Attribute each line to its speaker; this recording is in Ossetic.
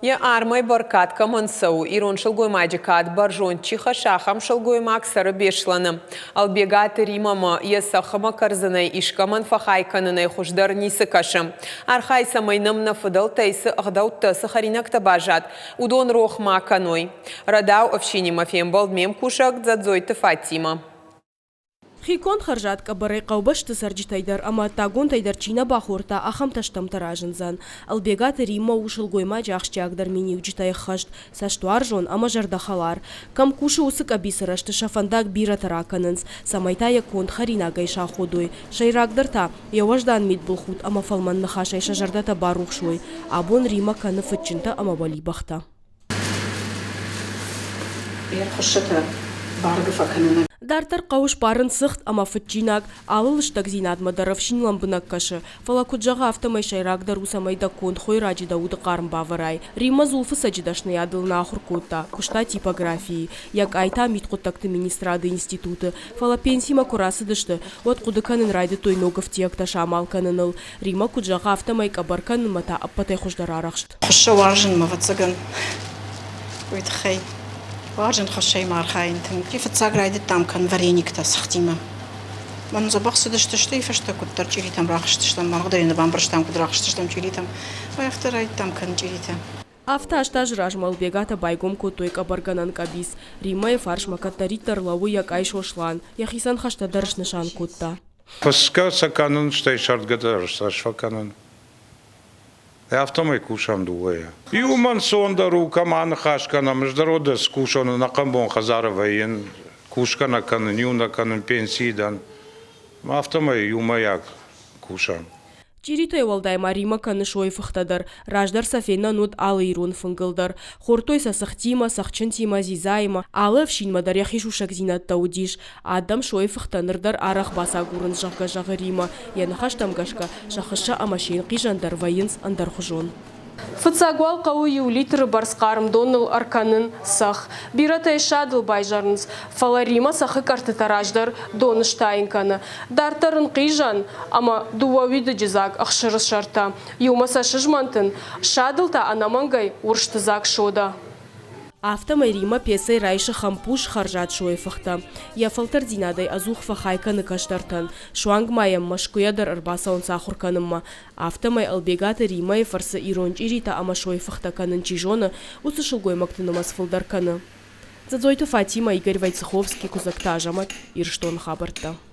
Speaker 1: Йӕ армӕй бӕркад кӕмӕн цӕуы, ирон сылгоймаджы кад бӕрзонд чи хӕссы, ахӕм сылгоймаг цӕры Беслӕны. Ӕлбегаты Римӕмӕ йӕ цӕххымӕ кӕрдзынӕй искӕмӕн фӕхай кӕнынӕй хуыздӕр ницы кӕсы. Архайы, цӕмӕй нӕм нӕ фыдӕлтӕй цы ӕгъдӕуттӕ, цы хӕринӕгтӕ баззад, уыдон рох ма кӕной. Рӕдау ӕфсинимӕ фембӕлд ме мкусӕг Дзӕдзойты Фатимӕ.
Speaker 2: Хиконд хӕрзад къӕбӕрӕй хъӕубӕсты цӕрджытӕй дӕр ӕмӕ ӕддагонтӕй дӕр чи нӕ бахордта, ахӕмтӕ стӕмтӕ разындзӕн. Ӕлбегаты Риммӕ у сылгоймаджы ахсджиагдӕр миниуджытӕй ӕххӕст, цӕстуарзон ӕмӕ зӕрдӕхӕлар. Кӕм кусы, уыцы къӕбицы рӕзты сӕ фӕндаг бирӕтӕ ракӕнынц, цӕмӕй та йӕ конд хӕринагӕй саходой. Сӕйрагдӕр та, йӕ уӕздан мидбылхудт ӕмӕ фӕлмӕн ныхасӕй сӕ зӕрдӕтӕ барухс уой. Абон Риммӕ кӕны фыдджынтӕ ӕмӕ уӕлибӕхтӕ.
Speaker 3: Ӕрхуыссытӕ бӕргӕ фӕкӕнынӕн.
Speaker 2: Дарддӕр хъӕуы сбарын цыхт ӕмӕ фыдджинаг, алы лыстӕгдзинадмӕ дӕр ӕфсин лӕмбынӕг кӕсы, фӕлӕ куыд зӕгъы, афтӕмӕй сӕйрагдӕр у, цӕмӕй дӕ конд хойраджы дӕ уды хъарм бавӕрай. Риммӕ дзулфыцӕджы дӕсныйадыл нӕ ахуыр кодта, куыста типографийы, йӕ къай та мидхъуыддӕгты министрады институты, фӕлӕ пенсимӕ куы рацыдысты, уӕд хъуыды кӕнын райдыдтой ног ӕфтиӕгтӕ самал кӕныныл. Риммӕ куыд зӕгъы, афтӕмӕй къӕбӕр кӕнынмӕ та ӕппӕтӕй хуыздӕр арӕхст.
Speaker 3: Хуыссӕ уарзынмӕ, ӕвӕццӕгӕн, уый тыххӕй. Уарзын хуыссӕимӕ архайын тынг. Фыццаг райдыдтам кӕн варениктӕ цыхтимӕ. Мӕн дзӕбӕх цыдысты, стӕй фӕстӕ куыддӕр чъиритӕм рахызтыстӕм, маргъдӕй нӕ бамбӕрстам, куыд рахызтыстӕм чъиритӕм. Ой, афтӕ райдыдтам кӕнын чъиритӕ.
Speaker 2: Афтӕ азты размӕ Ӕлбегатӕ байгом кодтой къӕбӕргӕнӕн къӕбиц. Риммӕйы фарсмӕ кӕддӕриддӕр лӕууы йӕ къай Сослан, йӕхицӕн хӕстӕ дӕр снысан кодта.
Speaker 4: Фысгӕ сӕ кӕнын, стӕй сӕрдгӕ дӕр сӕ фӕкӕнын. Афтӕмӕй кусӕм дыууӕйӕ. Иумӕ ӕнцондӕр у, кӕм аныхас кӕнӕм, ӕз дӕр уӕдӕ скусон, ӕнӕхъӕн бон хӕдзары вӕййын, кусгӕ нӕ кӕнын, иу нӕ кӕнын, пенсийы дӕн. Афтӕмӕй иумӕйаг кусӕм.
Speaker 2: Чъиритӕй уӕлдай ма Римӕ кӕны сойыфыхтӕ дӕр. Раздӕр сӕ фенӕн уыд алы ирон фынгыл дӕр. Хордтой сӕ цыхтимӕ, цӕхджынтимӕ, дзидзаимӕ. Алы ӕфсинмӕ дӕр йӕхи сусӕгдзинӕдтӕ уыдис. Адӕм сойыфыхтӕ ныр дӕр арӕх бацагурынц, зӕгъгӕ, зӕгъы Римӕ. Йӕ ныхӕстӕм гӕсгӕ, сӕ хыссӕ ӕмӕ се нхъизӕн дӕр вӕййынц ӕндӕрхуызон. Фыццаг уал хъӕуы иу литры бӕрц хъарм доныл ӕркӕнын цӕхх. Бирӕтӕ ссадыл байзӕрынц, фӕлӕ Римӕ цӕххы къӕртытӕ раздӕр доны стайын кӕны. Дарддӕр ӕнхъизӕн ӕмӕ дыууӕ уидыджы дзаг ӕхсыры сӕртӕ. Иумӕ сӕ сызмӕнтын, ссадыл та ӕнӕмӕнгӕй уырзтыдзаг содӕ. Афтӕмӕй Римӕ пецӕй райсы хӕмпус хӕрзад сойыфыхтӕ. Йӕ фӕлтӕрддзинадӕй ӕдзух фӕхай кӕны кӕстӕртӕн. Суанг ма йӕм Мӕскуыйӕ дӕр ӕрбацӕуынц ахуыр кӕнынмӕ. Афтӕмӕй Ӕлбегаты Римӕйы фӕрцы ирон чъиритӕ ӕмӕ сойыфыхтӕ кӕнын чи зоны, уыцы сылгоймӕгты нымӕц фылдӕр кӕны. Дзӕдзойты Фатимӕ, Игорь Войцеховский, Куыдзӕгты Азӕмӕт, Ирыстоны хабӕрттӕ.